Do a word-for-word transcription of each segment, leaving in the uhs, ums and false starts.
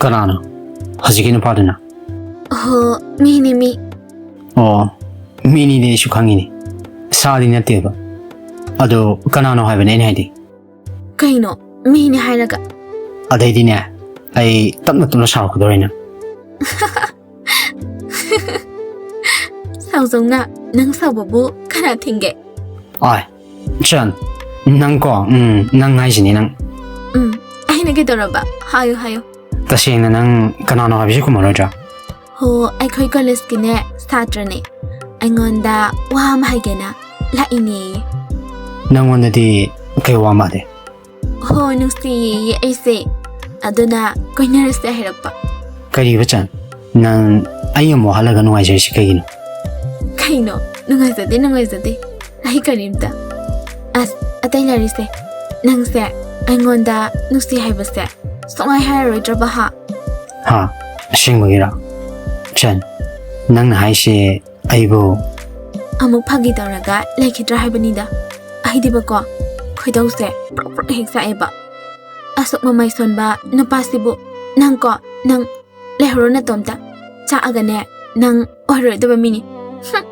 ꯀꯅꯥꯅꯣ? ꯍꯧꯖꯤꯛꯀꯤ ꯅꯨꯄꯥꯗꯨꯅ? ꯍꯣ, ꯃꯤꯅꯤ ꯃꯤ꯫ ꯑꯣ, ꯃꯤꯅꯤꯗꯤ ꯑꯩꯁꯨ ꯈꯪꯉꯤꯅꯦ꯫ ꯁꯥꯗꯤ ꯅꯠꯇꯦꯕ꯫ ꯑꯗꯣ ꯀꯅꯥꯅꯣ ꯍꯥꯏꯕꯅꯦ ꯑꯩꯅ ꯍꯥꯏꯗꯤ꯫ ꯀꯩꯅꯣ? ꯃꯤꯅꯤ ꯍꯥꯏꯔꯒ? ꯑꯗꯩꯗꯤꯅꯦ, ꯑꯩ ꯇꯞꯅ ꯇꯞꯅ ꯁꯥꯎꯔꯛꯀꯗꯧꯔꯦ ꯅꯪ꯫ ꯁꯥꯎꯖꯧꯅ, ꯅꯪ ꯁꯥꯎꯕꯕꯨ ꯀꯅꯥ ꯊꯤꯡꯒꯦ? ꯑꯥꯏ, ꯆꯟ, ꯅꯪ ꯀꯣ, ꯎꯝ, ꯅꯪ ꯍꯥꯏꯁꯤꯅꯤ ꯅꯪ꯫ ꯎꯝ, ꯑꯩꯅ ꯀꯩꯗꯧꯔꯕ? ꯍꯥꯏꯌꯨ, ꯍꯥꯏꯌꯨ꯫ ꯇꯁꯦꯡꯅ ꯅꯪ ꯀꯅꯥꯅꯣ ꯍꯥꯏꯕꯁꯤ ꯈꯨꯝꯃꯔꯣꯏꯗ꯭ꯔꯥ? ꯍꯣ, ꯑꯩꯈꯣꯏ ꯀꯣꯂꯦꯖꯀꯤꯅꯦ ꯁꯥꯇ꯭ꯔꯅꯦ꯫ ꯑꯩꯉꯣꯟꯗ ꯋꯥ ꯑꯃ ꯍꯥꯏꯒꯦꯅ ꯂꯥꯛꯏꯅꯦꯌꯦ꯫ ꯅꯪꯉꯣꯟꯗꯗꯤ ꯀꯩ ꯋꯥ ꯃꯥꯗꯦ? ꯍꯣ, ꯅꯨꯡꯁꯤꯌꯦꯌꯦ ꯑꯩꯁꯦ꯫ ꯑꯗꯨꯅ ꯀꯣꯏꯅꯔꯁꯦ ꯍꯥꯏꯔꯛꯄ꯫ ꯀꯔꯤꯕ ꯆꯟ? ꯅꯪ ꯑꯩ ꯑꯃꯨꯛ ꯍꯜꯂꯒ ꯅꯨꯡꯉꯥꯏꯖꯔꯤꯁꯤ ꯀꯩꯒꯤꯅꯣ? ꯀꯩꯅꯣ? ꯅꯨꯡꯉꯥꯏꯖꯗꯦ, ꯅꯨꯡꯉꯥꯏꯖꯗꯦ꯫ ꯑꯩ ꯀꯔꯤꯝꯇ꯫ ꯑꯁ, ꯑꯇꯩ ꯂꯩꯔꯤꯁꯦ꯫ ꯅꯪꯁꯦ ꯑꯩꯉꯣꯟꯗ ꯅꯨꯡꯁꯤ ꯍꯥꯏꯕꯁꯦ ꯁꯨꯡꯍꯥꯏ ꯍꯥꯏꯔꯔꯣꯏꯗ꯭ꯔꯕ ꯍꯥ? ꯍꯥ? ꯑꯁꯦꯡꯕꯒꯤꯔꯥ? ꯆꯟ, ꯅꯪꯅ ꯍꯥꯏꯁꯦ ꯑꯩꯕꯨ? ꯑꯃꯨꯛ ꯐꯥꯒꯤ ꯇꯧꯔꯒ ꯂꯩꯈꯤꯗ꯭ꯔꯥ ꯍꯥꯏꯕꯅꯤꯗ꯫ ꯑꯩꯗꯤꯕꯀꯣ, ꯈꯣꯏꯗꯧꯁꯦ ꯄ꯭ꯔꯣꯛ ꯄ꯭ꯔꯣꯛ ꯍꯦꯛ ꯆꯥꯛꯑꯦꯕ꯫ ꯑꯁꯨꯛ ꯃꯃꯥꯏ ꯁꯣꯟꯕ ꯅꯨꯄꯥꯁꯤꯕꯨ ꯅꯪꯀꯣ, ꯅꯪ ꯂꯩꯍꯧꯔꯣ ꯅꯇꯣꯝꯇ꯫ ꯆꯥꯛꯑꯒꯅꯦ, ꯅꯪ ꯑꯣꯏꯔꯣꯏꯗꯕ ꯃꯤꯅꯤ꯫ ꯍꯨꯝ꯫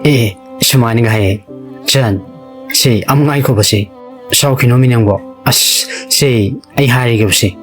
ꯑꯦ, ꯁꯨꯃꯥꯏꯅꯒ ꯍꯥꯏꯌꯦ꯫ ꯆꯟ, ꯁꯤ ꯑꯃꯨꯛ ꯉꯥꯏꯈꯣꯕ ꯁꯤ꯫ ꯁꯥꯎꯈꯤꯅꯣꯃꯤ ꯅꯪꯕꯣ꯫ ꯑꯁ, ꯁꯤ ꯑꯩ ꯍꯥꯏꯔꯒꯦꯕ ꯁꯤ꯫